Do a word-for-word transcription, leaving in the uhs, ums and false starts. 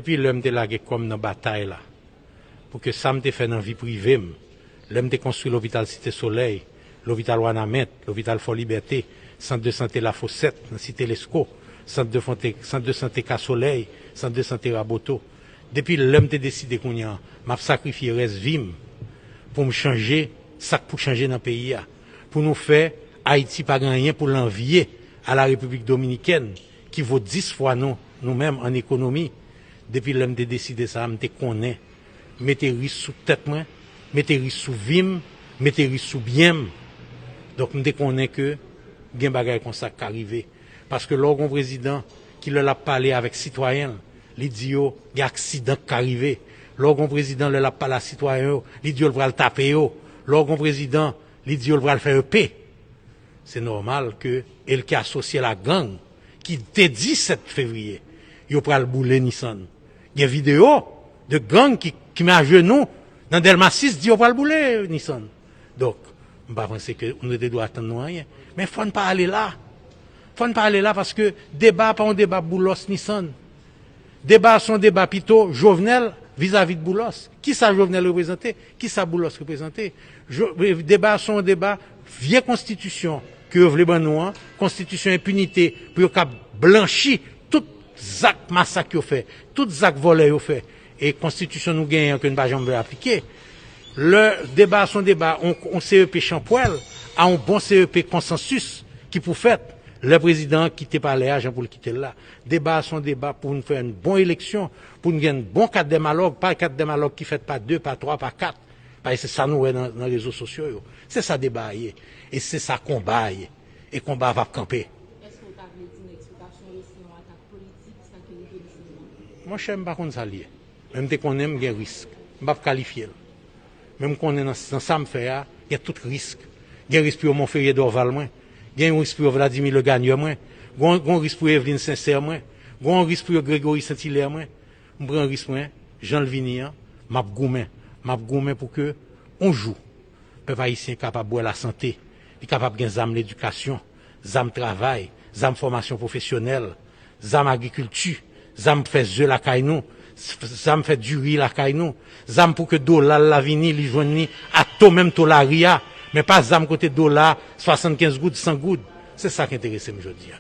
Depi lè m te lage kò m nan batay la, pou ke sa m te fè nan vi prive m, lè m te konstwi lopital Site Solèy, lopital Wanament, lopital Fò Libète, sant de sante Lafosèt nan Site Lesko, sant de fonte, sant de sante Ka Solèy, sant de sante Raboto. Depi lè m te deside kounye a, m ap sakrifye rès vi m pou m chanje sa k pou chanje nan peyi a, pou nou fè Ayiti pa gen anyen pou l anvye a la Repiblik Dominikèn, ki vo dis fwa nou, nou menm an ekonomi. Depi lè m te deside sa, m te konnen mete risk sou tèt mwen, mete risk sou vi m, mete risk sou byen m. Donk, m te konnen ke gen bagay konsa k ka rive. Paske lè w gen yon prezidan ki, lè l ap pale avèk sitwayen l, li di yo gen aksidan k ka rive. Lè w gen yon prezidan, lè l ap pale a sitwayen yo, li di yo l pral tape yo. Lè w gen yon prezidan, li di yo l pral fè yo pe. Se nòmal ke, e l ki asosye l a gang, ki te di sèt fevriye, yo pral boule Nissan. Gen videyo de gang ki, ki met ajenou nan Dèlma sis, di yo pral boule Nissan. Donk, m pa panse ke nou te dwe atann nou anyen. Men fò n pa ale la. Fò n pa ale la paske deba a pa yon deba Boulos Nissan. Deba a se yon deba pito Jovenel vizavi de Boulos. Kisa Jovenel reprezante? Kisa Boulos reprezante? Jo-, deba a se yon deba vye konstitisyon ke yo vle ban nou an, konstitisyon enpinite pou yo kab blanchi tout zak masak yo fè, tout zak vòlè yo fè. E konstitisyon nou genyen an ke n pa janm vle aplike. Lè deba a se yon deba, on, on C E P chanpwèl a on bon C E P konsansis ki pou fèt, lè prezidan an kite palè a jan pou l kite l la. Deba a se yon deba pou n fè yon bon eleksyon, pou n gen yon bon kat dè malòg, pa kat dè malòg ki fèt pa de, pa twa, pa kat. Paske se sa nou wè nan, nan rezo sosyo yo. Se sa deba a ye. E se sa konba a ye. E konba a p ap kanpe. Èske w ta vle di nèg sou ta chanje se yon atak politik, sa ki rive Misye Blanc? Monchè, m pa konn sa l ye. Men m te konnen m gen risk. M p ap kalifye l. Men m konnen nan, nan sa m fè a, gen tout risk. Gen risk pou yo Monferrier Dorval mwen. Gen yon risk pou yo Vladimir Legagneur mwen. Gen, gen risk pou yo Evelyne Sincère mwen. Gen risk pou yo Gregory Saint-Hilaire mwen. M pran risk mwen, jan l vini an, m ap goumen. M ap goumen pou ke, yon jou, pèp ayisyen kapab bwè lasante, li kapab gen zam ledikasyon, zam travay, zam fòmasyon pwofesyonèl, zam agrikilti, zam fè ze lakay nou, zam fè diri lakay nou, zam pou ke dola l la vini, li jwenn li a to, menm to lari a, men pa zam kote dola swasannkenz goud, san goud. Se sa k enterese m jodi a.